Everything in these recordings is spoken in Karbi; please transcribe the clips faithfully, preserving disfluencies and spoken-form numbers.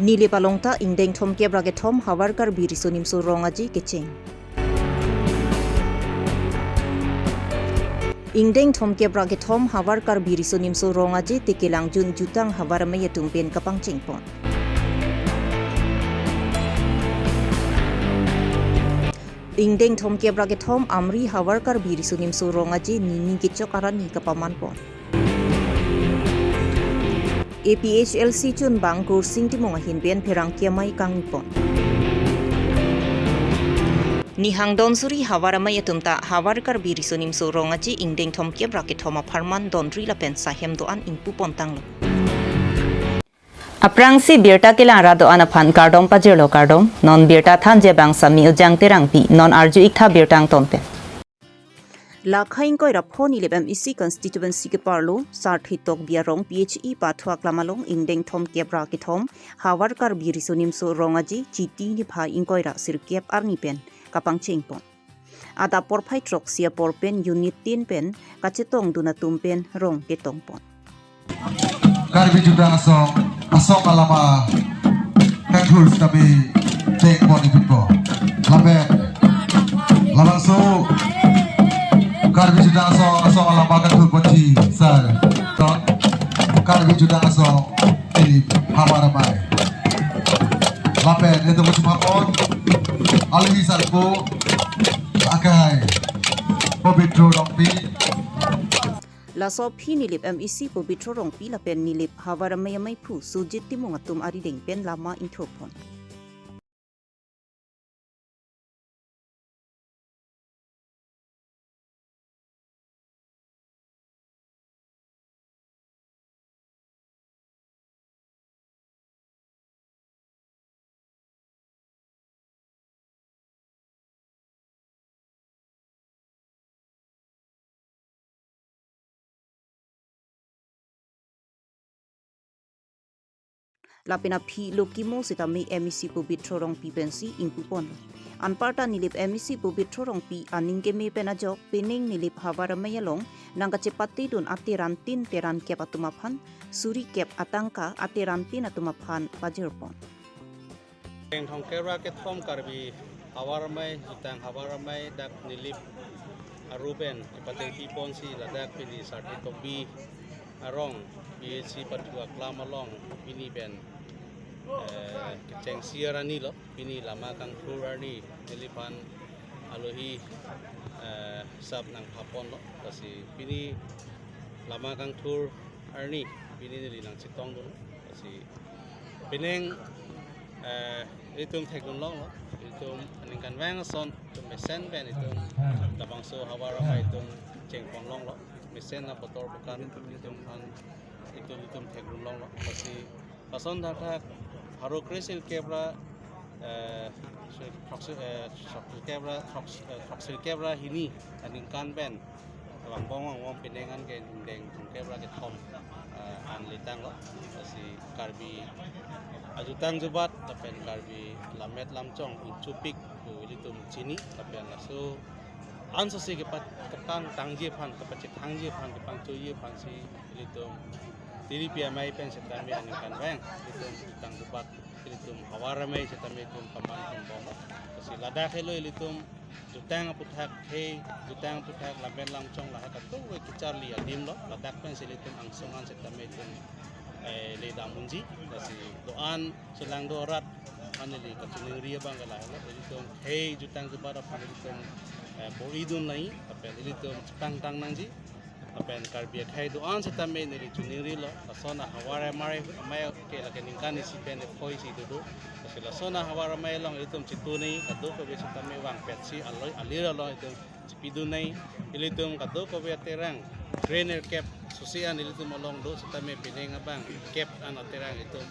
Nilip along ta ingdeng thomkep ra kethom Havar Karbi Riso Nimso Rong Aje kecheng. Ingdeng thomkep ra kethom Havar Karbi Riso Nimso Rong Aje Tekelangjun Jutang Havar Amei atum pen kapangcheng pon. Ingdeng thomkep ra kethom Amri Havar Karbi Riso Nimso Rong Aje nini kechok arni kapaman pon. A P H L C chunbang Kursing Timung ahin pen pherangke amei kangni pon. Nihang don suri Havar Amei atum ta Havar Karbi Riso Nimso Rong Aje ingdeng thomkep ra kethom apharman donri lapen sahem do-an ingpu pon tanglo. Aphrangsi birta kelang ra do-an aphan kardom pajirlo, kardom. Non birta thanji abang Sami Ujang Terangpi, non arju-ik tha birta angton pen. Lakha ingkoi ra pho Nilip M A C constituency keparlo Sarthe Tokbi arong P H E pathu aklam along ingdeng thomkep ra kethom Havar Karbi Riso Nimso Rong Aje Chiti niphai ingkoi ra sirkep arni pen kapangcheng pon. Adap porphai throksi apor pen unit tin pen kachetongdun atum pen rong ketong pon. Karbi Jutang Asong, asong alama kangthur sitame teng pon ipinpo. Lapen labangso Karbi Jutang Asong, asong alama kangthur ponji sar, Karbi Jutang Asong, Nilip Havar Amei. Lapen itum kachumapon alohi sarpo akai Pobitro Rongpi. Laso aphi Nilip M A C Pobitro Rongpi lapen Nilip Havar Amei ameiphu Sujit Timung atum arideng pen lama ingthur pon. Lapen aphi Lokimo sitame M A C Pobitro Rongpi pensi ingpu pon. Anparta Nilip M A C Pobitro Rongpi aning keme pen ajok pining Nilip Havar Amei along nangkachepatedun ateran tin teran kep atum aphan suri kep atangka ateran tin atum aphan pajir pon. Ingdeng thomkep ra kethom Karbi Havar Amei, Jutang Havar Amei, dak Nilip aru pen chepatengpi ponsi ladak pini Sarthe Tokbi arong P H E pathu aklam along pini pen, eh, kechengsi arni lo, pini lama kangthur arni, neliphan alohi, eh, sap nangpha ponlo, lasi pini lama kangthur arni, pini neli nangchetongdun, lasi pining, eh, itum thekdun longlo, itum aningkanvang ason, itum mesen pen itum labangso Havar Amei itum chengpon longlo, mesen abotor bukan itum aphan itum itum thekdun longlo, lasi lason thakthak pharo kre sirkep ra, eh, throksi, eh, throksi kep ra, throks-, eh, throksi kep ra hini aningkan pen vangbom vangbom pining an ke ingdeng thomkep ra kethom, eh, an letanglo. Lasi Karbi ajutang jubat lapen Karbi lammet lamchong ingchupik pu ilitum chini, lapen laso ansose kepa-, kepangtangji aphan, kepachethangji aphan, kepangchoji aphansi ilitum T D P amei pen setame aningkanvang ilitum jutang jubat, ilitum Havar Amei setame itum paman pon bom. Lasi ladak helo ilitum jutang aphuthak, khei jutang aphuthak, lammet lamchong lahai kadokave kacharli adim lo, ladak pensi ilitum angsong an setame itum, eh, ledam unji, lasi do-an chelang do arat aphan neli kachiningri abang ke lahelo, ilitum khei jutang jubat aphan ilitum, eh, bor-idun nangji, lapen ilitum chepangtang nangji, lapen Karbi akhei do-an setame neli chiningrilo, lason a Havar Amei, Amei ke lake ningkan isi pen phoi isi dodo. Lasi lason a Havar Amei along ilitum chetun nangji, kadokave setame vangpetsi aloi alir along itum chepidun nangji, ilitum kadokave aterang, kre nerkep sose an ilitum along do setame pining abang kep an aterang itum,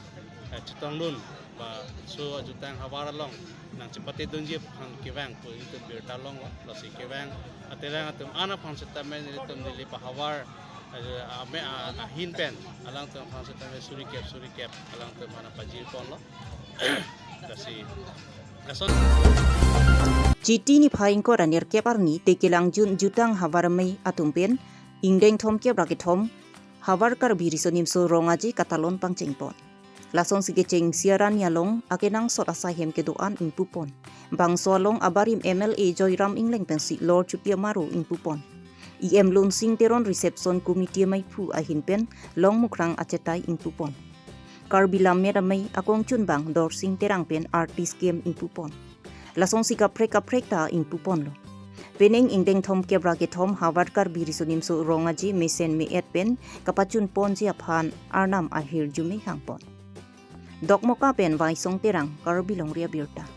eh, chetongdun, ba laso ajutang havar along nangchepatedunji aphan kevang pu itum birta longlo, lasi kevang aterang atum an aphan setame nelitum Nilip ahavar, eh, ame, ah, ahin pen alangtum aphan setame suri kep suri kep alangtum aphan pajir ponlo. Lasi lason. Chiti niphai ingkoi ra nerkep arni Tekelangjun jutang Havar Amei atum pen ingdeng thomkep ra kethom Havar Karbi Riso Nimso Rong Aje katalon pangcheng pon. Lasonsi kechengsi arani along akenangsot asaihem kedo-an ingpupon. Bangso along abarim M L A Joyram Engleng pensi lor chupi amaro ingpupon. E M Lunsing Teron reception committee amaiphu ahin pen Longmukrang achetai ingpupon. Karbi Lammet Amei akongchunbang Dorsing Terang pen artist camp ingpupon. Lasonsi kaprek kaprek ta ingpuponlo. Penang ingdeng thomkep ra kethom Havar Karbi Riso Nimso Rong Aje mesen me-et pen kapachunponji aphan Arnam ahirjume hangpon. Dokmoka pen Vaisong Terang, Karbi Longri Abirta.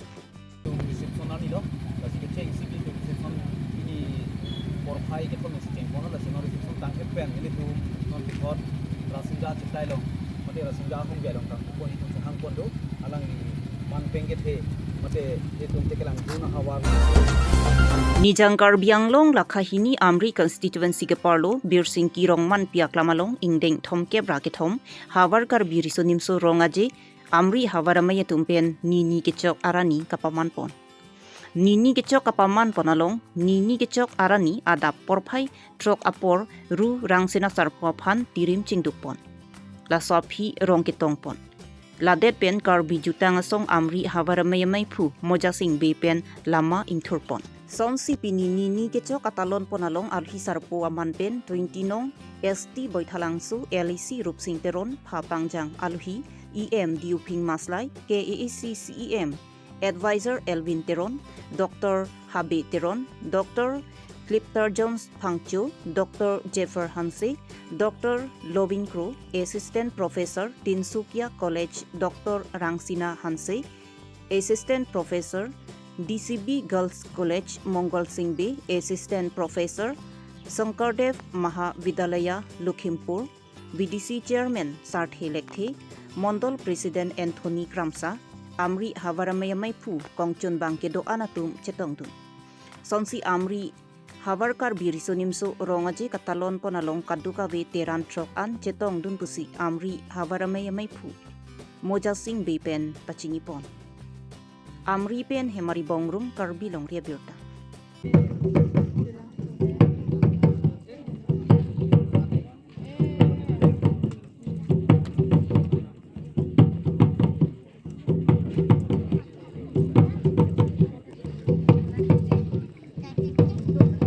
Reception arni lo, lasi kechengsi reception pini porphai kethom si chengpon, lasi non reception tang-et pen ilitum non kethot Rasinja achetai along, mate Rasinja ahong along tangpon, itum hangpon do, alangli manpeng kethe, mate itum te kelangjun ahavar. Nijang Karbi Anglong lakha hini Amri constituency keparlo Birsingki Rongmanpi aklam along ingdeng thomkep ra kethom Havar Karbi Riso Nimso Rong Aje Amri Havar Amei atum pen nini kechok arani kapamanpon. Nini kechok kapamanpon along, nini kechok arani adap porphai throk apor Ru Rangsina Sarpo aphan tirim chingdukpon. Laso aphi rong ketongpon. Ladet pen Karbi Jutang Asong Amri Havar Amei amaiphu Mojasing Bey pen lama ingthurpon. Sonsi pini nini kechok atalonpon along alohi sarpo aman pen twenty nong S T Boithalangso, L A C Rupsing Teron, pha pangjang alohi E M Diuphing Maslai, K A A C C E M Advisor Elvin Teron, Doctor Habe Teron, Doctor Clipter Jones Phangcho, Doctor Jeffer Hanse, Doctor Loving Kro, Assistant Professor, Tinsukia College, Doctor Rangsina Hanse, Assistant Professor, D C B Girls College, Mongol Singh Bey, Assistant Professor, Sankardev Mahavidyalaya, Lakhimpur, V D C Chairman Sarthe Lekthe, Mondol President Anthony Kramsa, Amri Havar Amei amaiphu kongchunbang kedo-an atum chetongdun. Sonsi Amri Havar Karbi Riso Nimso Rong Aje katalonpon along kadokave teran throk an chetongdun pusi Amri Havar Amei amaiphu Mojasing Bey pen pachinipon. Amri pen Hemari Bongrung, Karbi Longri Abirta.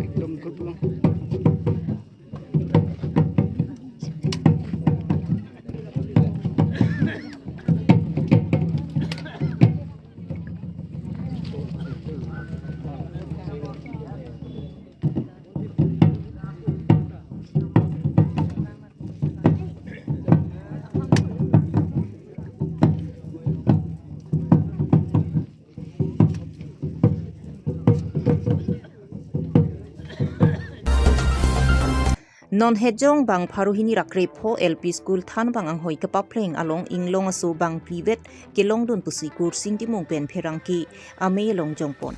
একদম good long. Non hejong bang pharo hini ra krepho L P school thanbang anghoi kepapleng along inglong aso bang phlivet kelongdun pusi Kursing Timung pen pherangke amei along jongpon.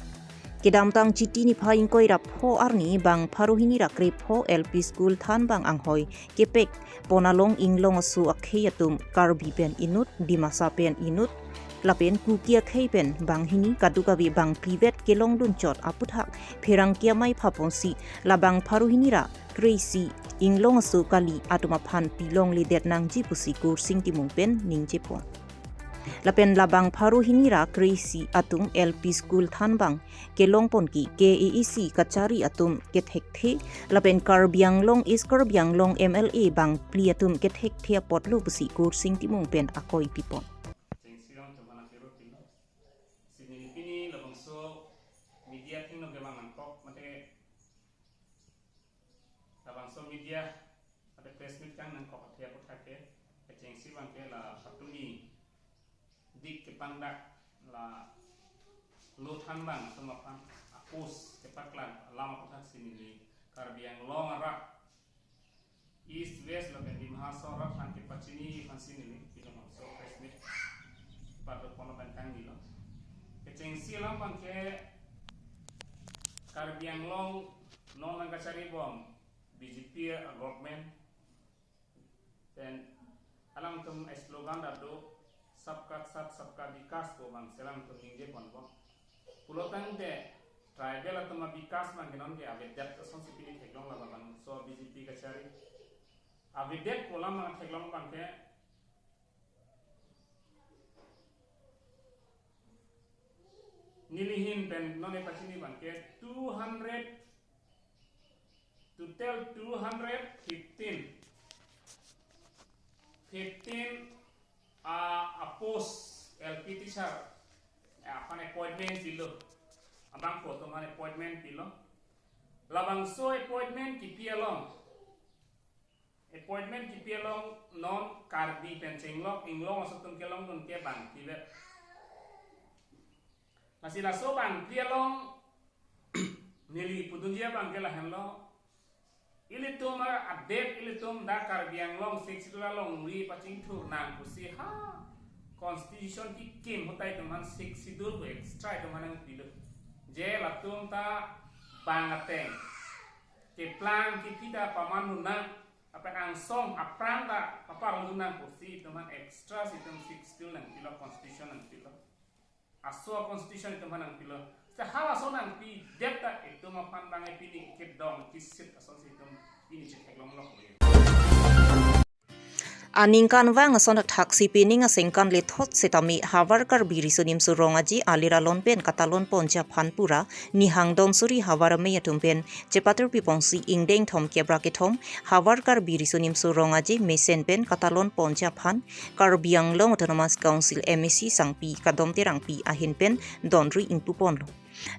Kedamtang Chiti niphai ingkoi ra pho arni bang pharo hini ra krepho L P school thanbang anghoi kepekpon along inglong aso akhei atum Karbi pen inut, Dimasa pen inut, lapen Kuki akhei pen banghini kadokave bang phlivet kelongdun chot aputhak pherangke amei phaponsi labang pharo hini ra kreisi inglong aso kali atum aphan pilongledet nangji pusi Kursing Timung pen ningjepon. Lapen labang pharo hini ra kreisi atum L P school thanbang kelongpon ke K A A C kachari atum kethekthe lapen Karbi Anglong East Karbi Anglong M L A bang phli atum kethekthe apotlo pusi Kursing Timung pen akoi pipon. Chengsi along teman akhirut pilo. Sini pini labangso media thing no kelang nangkok mate labangso media mate press meet kang nangkok athe aputhak ke kechengsi bang ke la patumi dik kepangdak la lo thanbang atum aphan apus kepaklang alam aputhak si neli Karbi Anglong arat East West lapen Dima Hasao arat aphan kepachini aphan si neli pini labangso press meet padopon abang kangni lo. Kechengsi alam bang ke Karbi Anglong non nangkachari bom B J P a government pen alangtum slogan dak do Sabka Saath Sabka Vikas ko bang si alangtum ningjeponbom. Pulotangte tribal atum avikas bang ke non ke avedet asonsi pini theklong labangso B J P kachari. Avedet pu alam bang theklong bang ke Nelihin pen non epachini abangke two hundred, total two hundred fifteen, fifteen, uh, a post L P teacher, uh, aphan appointment pilo. Abangphu atum aphan appointment pilo. Labangso appointment kipi along, appointment kipi along non Karbi pen chenglok inglong aso atum kelongdun ke bangphli le. Lasi laso bangphli along neli pudunji abangke lahenlo. Ilitum a-, adet ilitum dak Karbi Anglong Sixth Schedule alongri pachingthur nang pusi ha Constitution kekim ahut ta itum aphan Sixth Schedule pu extra itum aphan nangpilo. Je latum ta bang ateng keplang kephi ta paman nang, lapen angsong aphrang ta paparlu nang pusi itum aphan extra si itum Sixth Schedule nangpilo, Constitution nangpilo. Aso Constitution itum aphan nangpilo. Seta halaso nangpidet ta itum aphan bang pini kedong kisit asonsi itum pini chetheklong lok. Aningkanvang ason athaksi pining asengkan lethot setame havar Karbi Riso Nimso Rong Aje alir alon pen katalon ponji aphan pura Nihang Donsuri havar amei atum pen chepatir pipongsi ingdeng thomkep ra kethom havar Karbi Riso Nimso Rong Aje mesen pen katalon ponji aphan Karbi Anglong Autonomous Council M A C Sangpi Kadom Terangpi ahin pen donri ingpuponlo.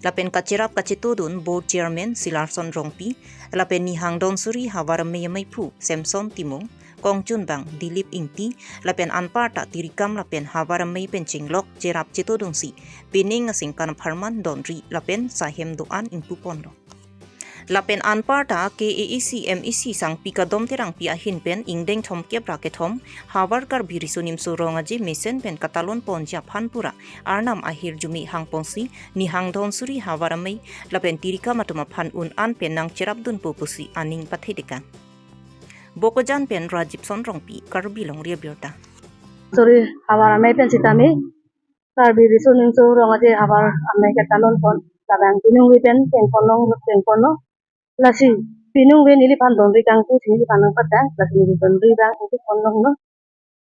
Lapen kacherap kachetodun Board Chairman Silarson Rongpi, lapen Nihang Donsuri havar amei ameiphu Samson Timung, kongchunbang Dilip Ingti, lapen anparta tirikam lapen havar amei pen chenglok cherap chetodunsi pining asengkan apharman donri lapen sahem do-an ingpuponlo. Lapen anparta K A A C M A C Sangpi Kadom Terangpi ahin pen ingdeng thomkep ra kethom havar Karbi Riso Nimso Rong Aje mesen pen katalon ponji aphan pura Arnam ahirjume hangponsi Nihang Donsuri havar amei lapen tirikam atum aphan un-an pen nangcherapdunpo pusi aning pathedekang. Bokajan pen Rajib Son Rongpi, Karbi Longri Abirta. Sorry, havar amei pen sitame Karbi Riso Nimso Rong Aje havar amei katalon pon labang piningve pen chengponlong chengponlong. Lasi piningve neliphan donri kangpu si neliphan nangpatang, lasi neli donri abang ingpuponlonglo.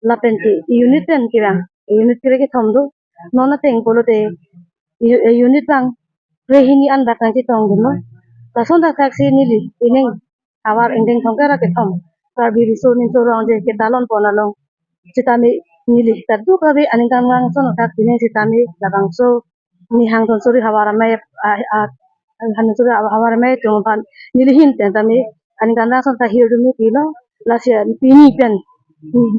Lapen ke unit pen kevang, unit kere kethom do. Non ateng pulote u-, unit abang krehini an bak nangchetongdunlo. Lason athaksi neli pining havar ingdeng thomkep ra kethom Karbi Riso Nimso Rong Aje katalon pon along sitame neli kadokave aningkanvang ason athak pining sitame labangso Nihang Donsuri havar amei, ah, ah, Nihang Donsuri havar amei atum aphan nelihin pen tame aningkanvang ason ta hirjume pilo. Lasi pini pen,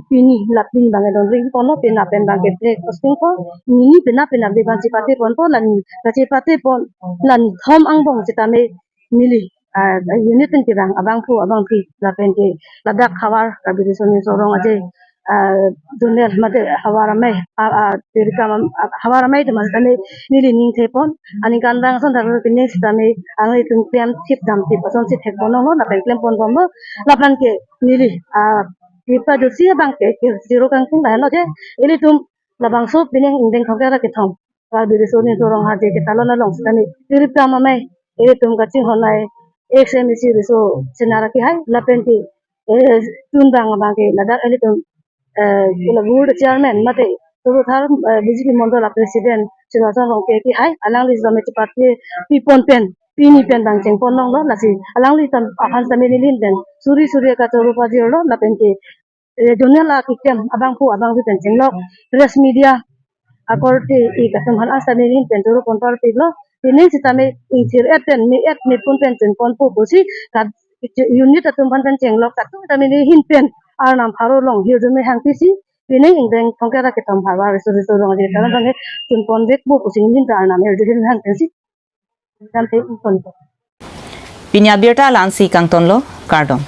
pini la pini abang donri ponlo, pini pen abang ke flag hosting po, nini pini pen abang chepate ponpo, la nini kachepate pon, la nithom angbong sitame neli, ah, unit pen kevang abangphu abangphi lapen ke ladak havar Karbi Riso Nimso Rong Aje, ah, zonal mate havar amei, ah, ah, tirikam am-, ah, havar amei atum sitame neli ningthepon aningkanvang ason ta pining sitame alanglitum klem thip dam thip asonsi thekponlonglo lapen klemponbomlo lapen ke neli, ah, kipa jutsi abang ke, ke zero kangtung lahenlo je ilitum labangso pining ingdeng thomkep ra kethom Karbi Riso Nimso Rong Aje katalon along sitame tirikam amei, ilitum kachinghon amei, ex M A C Riso Sena ra kehai, lapen ke, eh, chunbang abang ke ladak ilitum, eh, ila board chairman mate Toruthar, eh, B J P mondol a president Silarson Rongpi kehai, alangli sitame chepate pipon pen pini pen abang chengponlonglo, lasi alangli aphan sitame nelihin pen suri suri kachoro pajirlo lapen ke eh, zonal akeklem abangphu abangphi pen chenglok press media akorte ik atum aphan sitame nelihin pen choro pon parpiklo, pining sitame ingthir-et pen me-et mepun pen chunponpo pusi ka unit atum aphan pen chenglok atum sitame nelihin pen Arnam pharo along hirjume hangpisi pining ingdeng thomkep ra kethom havar Riso Nimso Rong Aje katalon abang chunponvekpo pusi nelihin pen Arnam hirjume hang pensi. Pini abirta la-ansi kangtonlo, kardom.